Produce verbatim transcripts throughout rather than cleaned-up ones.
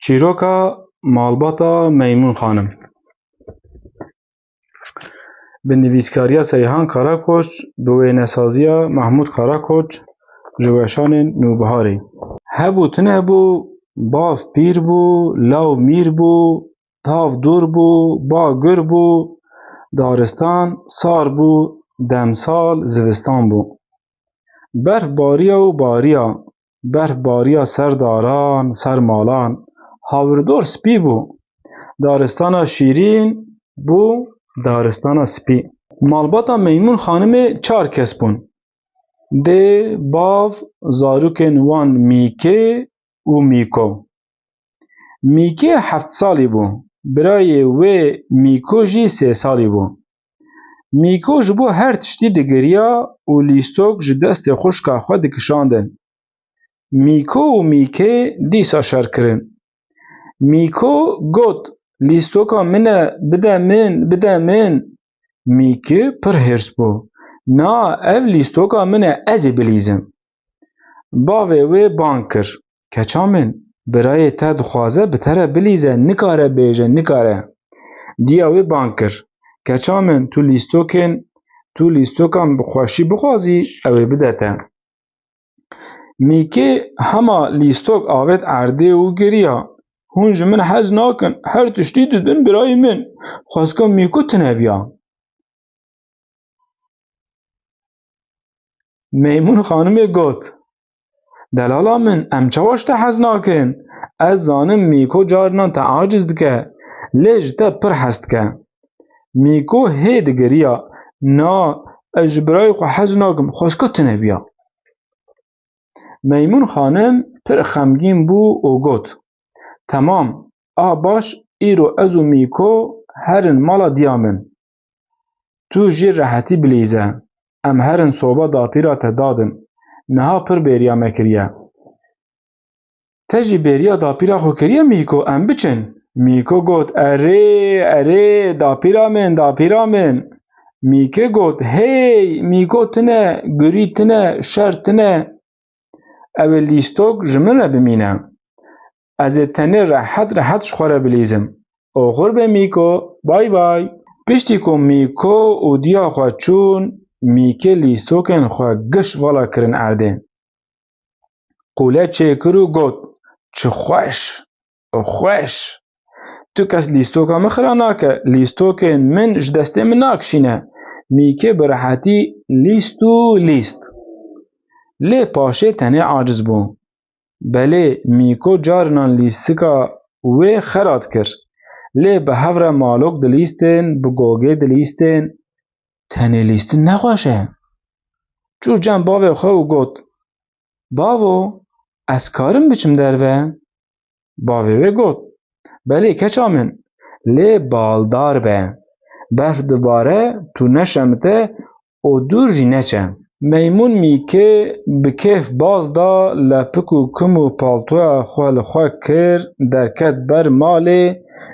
Çîroka malbata Meymûn Xanim. Bi nivîskariya Seyhan Karakoç, bi wênesaziya Mahmûd Karakoç, ji weşanên Nûbiharê. Hebû tune bû, bav pîr bû, law mîr bû, tav dûr bû, ba gur bû, daristan sar bû, demsal zivistan bû. Berf bariya û bariya, berf bariya ser daran, ser malan, hawirdor spî bû. Daristana şîrîn bû, daristana spî. Malbata Meymûn Xanimê çar kes bûn. Dê, bav, zarokên wan Mîkê û Mîko. Mîkê heft salî bû. Birayê wê Mîko jî sê salî bû. Mîko ji bo her tiştî digiriya û lîstok ji destê xwişka xwe dikişandin. Mîko û Mîkê dîsa şer kirin. Mîko got, "Lîstoka min e, bide min, bide min." Mîkê pir hêrs bû. "Na, ev lîstoka min e, ez ê bilîzim." Bavê wê bang kir, "Keça min, birayê te dixwaze bi te re bilîze, nikare bêje, nikare." Diya wê bang kir, "Keça min, tu lîstokên, tu lîstokan bi xweşî bixwazî, ew ê bide te." Mîkê hema lîstok avêt erdê û giriya. "Hûn ji min hez nakin, her tiştî didin birayê min." Xwezka Mîko tune biya. Meymûn Xanimê got, "Delala min, em çawa ji te hez nakin? Ez zanim Mîko carinan te aciz dike, lê ji te pir hez dike." Mîko hê digiriya, "Na, ez ji birayê xwe hez nakim, xwezka tune biya." Meymûn Xanim pir xemgîn bû û got, "Temam, a baş, îro ez û Mîko herin mala diya min. Tu jî rehetî bilîze, em herin soba dapîra te dadin. Niha pir bêriya me kiriye." "Te jî bêriya dapîra xwe kiriye Mîko, em biçin?" Mîko got, "Erê, erê, dapîra min, dapîra min." Mîkê got, "Hey, Mîko tune, gurî tune, şer tune. Ew ê lîstok ji min re bimîne. Ez ê tenê rehet rehet ji xwe re bilîzim. Oxir be Mîko, bay bay." Piştî ku Mîko û diya xwe çûn, Mîkê lîstokên xwe giş vala kirin erdê. Qûle çêkir û got, "Çi xweş, xweş! Tu kes lîstoka min xira nake, lîstokên min ji destê min nakişîne." Mîkê bi rehetî lîst û lîst. Lê paşê tenê aciz bû. Belê, Mîko carinan lîstika wê xera dikir. Lê bi hev re malok dilîstin, bi gogê dilîstin. Tenê lîstin nexweş e. Çû cem bavê xwe û got, "Bavo, ez karim biçim derve?" Bavê wê got, "Belê keça min, lê baldar be. Berf dibare, tu neşemite û dûr jî neçe." Meymûn Mîkê bi kêf baz da, lepik û kim û paltoya xwe li xwe kir, derket ber malê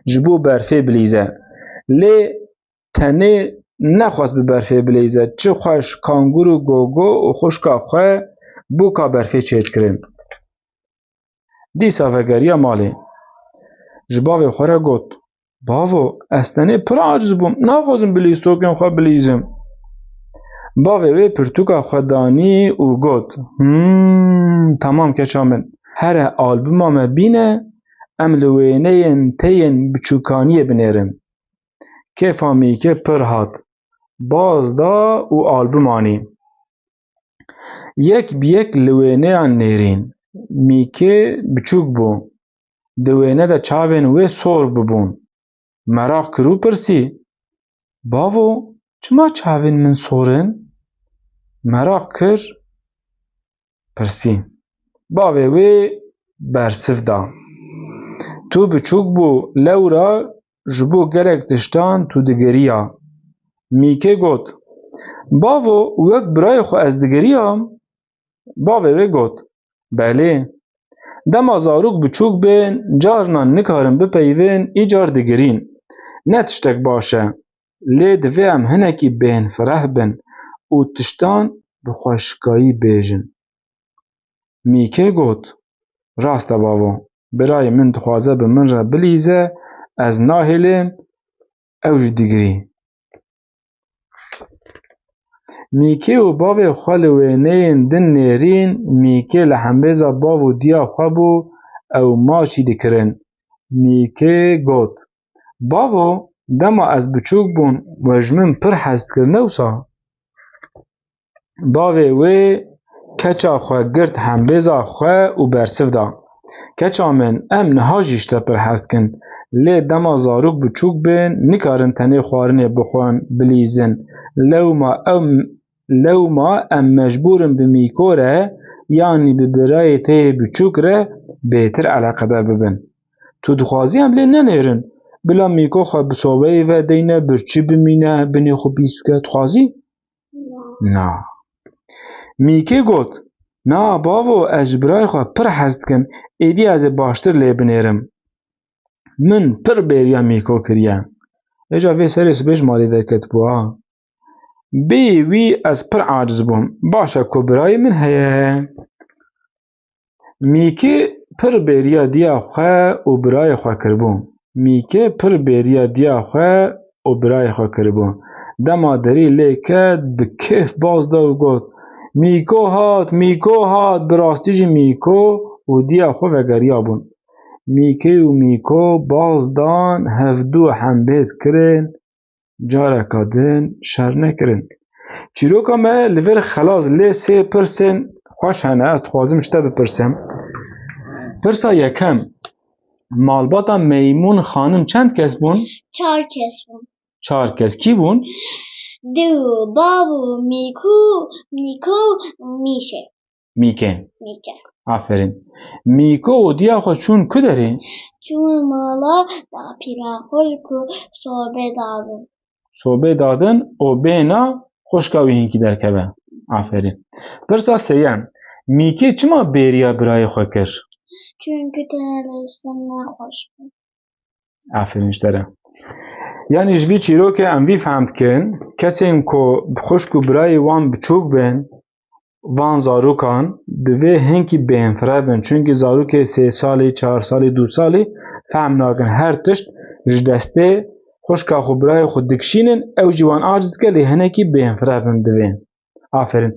ji bo berfê bilîze. Lê tenê nexwest bi berfê bilîze, çi xweş kangur û gogo û xwişka xwe bûka berfê çêdikirin. Dîsa vegeriya malê. Ji bavê xwe re got, "Bavo, ez tenê pir aciz bûm, naxwazim bi lîstokên xwe bilîzim." Bavê wê pirtûka xwe danî û got, "Hmm, temam keça min. Here albuma me bîne, em li wêneyên te yên biçûkaniyê binêrin." Kêfa Mîkê pir hat. Baz da û album anî. Yek bi yek li wêneyan nêrîn. Mîkê biçûk bû. Di wêne de çavên wê sor bibûn. Meraq kir û pirsî, "Bavo, çima çavên min sor in?" Meraq kir, pirsî. Bavê wê bersiv da. Tu biçûk bû, lewra ji bo gelek tiştan tu digiriya. Mîkê got, "Bavo, wek birayê xwe ez digiriyam." Bavê wê got, "Belê. Dema zarok biçûk bên, carinan nikarin bipeyivin, îcar digirîn. Ne tiştek baş e. Lê divê em hinekî bêhnfireh bin û tiştan bi xweşikayî bêjin." Mîkê got, "Rast e bavo. Birayê min dixwaze bi min re bilîze, ez nahêlim, ew jî digirî. Mîkê û bavê xwe li wêneyên din nêrîn, Mîkê li hembêza bav û diya xwe bû, ew maçî dikirin. Mîkê got, Bavo, dema ez biçûk bûm, we ji min pir hez dikir, ne wisa? Bavê wê keça xwe girt hembêza xwe û bersiv da. Keça min, em niha jî ji te pir hez dikin. Lê dema zarok biçûk bin, nikarin tenê xwarinê bixwin, bilîzin. Lewma ew, lewma em mecbûr in bi Mîko re, yanî bi birayê te yê biçûk re bêtir eleqedar bibin. Tu dixwazî em lê nenêrin? Bila Mîko xwe bi sobeyê ve deyne, birçî bimîne, binê xwe pîs bike. Dixwazî? Na. Mîkê got, Na bavo, ez ji birayê xwe pir hez dikim, êdî ez ê baştir lê binêrim. Min pir bêriya Mîko kiriye. Êca vê serê sibê ji malê derketibû ha. Bêyî wî ez pir aciz bûm. Baş e ku birayê min heye. Mîkê pir bêriya diya xwe û birayê xwe kiribû. Mîkê pir bêriya diya xwe û birayê xwe kiribû. Dema derî lê ket, bi kêf baz da û got, Mîko hat, Mîko hat, bi rastî jî Mîko û diya xwe vegeriyabûn. Mîkê û Mîko baz dan, hevdu hembêz kirin, careka din şer nekirin. Çîroka me li vir xelas, lê sê pirsên xweş hene, ez dixwazim ji te bipirsim. Pirsa yekem, malbata Meymûn Xanim çend kes bûn? Çar kes bûn. Çar kes. Kî bûn? Dê û bav û Mîko, Mîko û Mîşe. Mîke. Mîke. Aferin. Mîko û diya xwe çûn ku derê? Çûn mala dapîra xwe ku sobê dadin. Sobê dadin û bêhna xwişka wî hinkî derkeve. Aferin. Pirsa sêyem. Mîkê çima bêriya birayê xwe kir? Çünkü tenê lêstin nexweş bû. Aferin ji te re. Yanî ji vî çîrokê em vî fehm dikin, kesên ku xwişk û birayê wan biçûk bin, van zarokan divê hinkî bêhnfire bin. Çunkî zarokê sê salî, çar salî, du salî fehm nakin. Her tişt ji destê xwişka xwe, birayê xwe dikişînin, ew jî wan aciz dike, lê hinekî bêhnfire bin divê. Aferin.